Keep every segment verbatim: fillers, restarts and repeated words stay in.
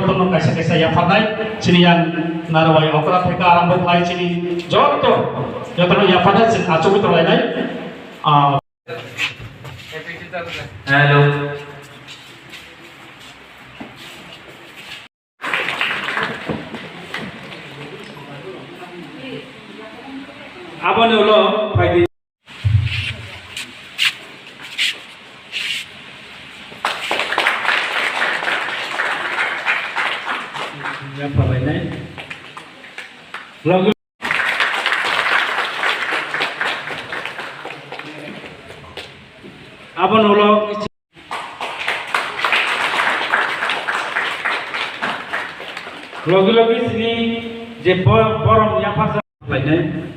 Jotono kaisa kaisa yapharnai, chini yang narwai okra theka arambo khlai chini joto, jotono yapharnai chini achugwi tonglainai. Ah. Hello. Aboni ulo phaidi. Ya, phabainai. Logi-, aboni ulo logi logi sini je bo-, borom yapharjak lainai.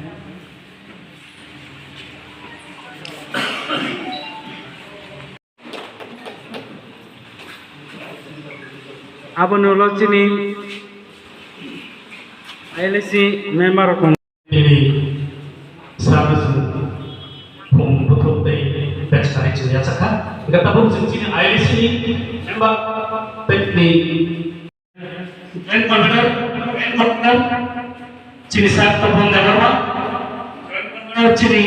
Aboni ulo chini I L A C member rok. Nini sara sung phung buthuk tei text hai chini yachakha. Gata bung chini I L A C ni member tei ni Joint convener, joint convener, chini sir Topon Debbarma, joint convener chini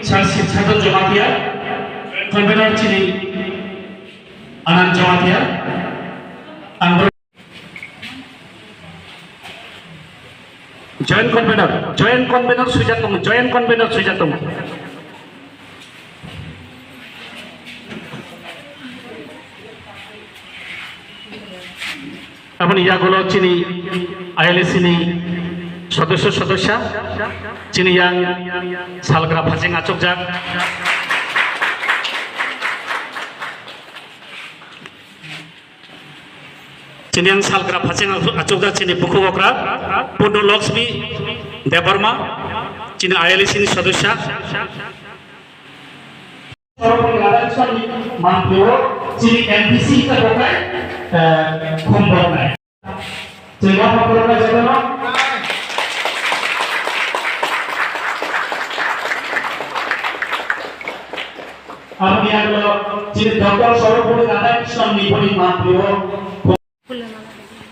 sir Sibsadan Jamatia, joint convener chini Anand Jamatia, ang joint convener, joint convener swijak tongo, joint convener swijak tongo. Aboni yagulo chini I L A C ni sodosyo sodosya, chini yang salgra phaching achukjak. Chini yang salgra phaching achukjak chini bukhuk okra Purno Lakshmi Debbarma, chini I L A C ni sodosya. Sorokni election ni mantri o chini M P C ta bokai, eh, khum bornai. Chini yaphang bornai jotono. Aboni yagulo chini Doctor Sarvapalli Radhakrishnan ni boni mantri o.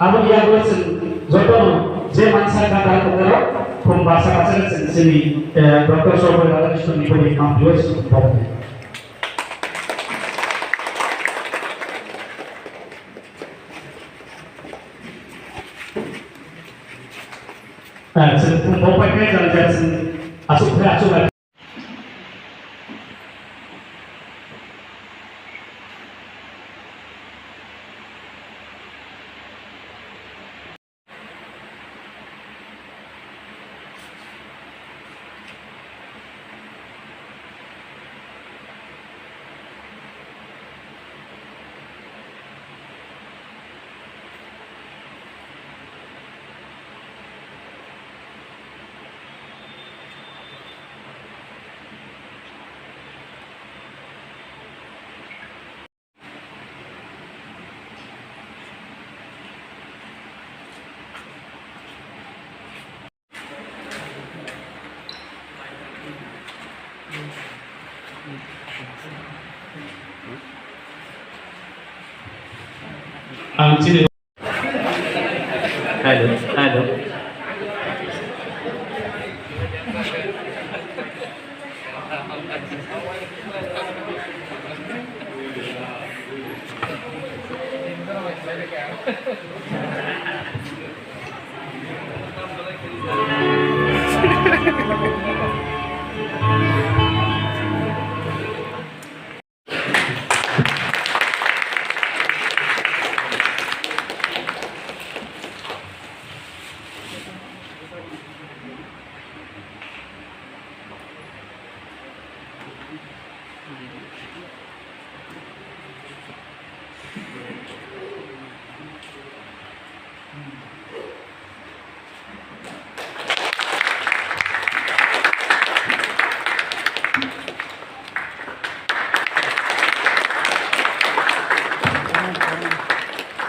Abo iya bo chwng jotono je mansa kha ta tongnairok, khum basa basa khe chwng chini, eh, Doctor Sarvapalli Radhakrishnan ni boni mantri o chwng tongkha. Ah, chwng bo pai khe jang jang chwng aswk khe aswk. Ang chini Hello, hello.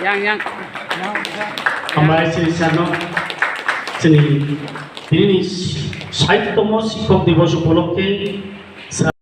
Yang, yang. Hambai chini sano, chini, chini saittomo sikok dibos upolokhe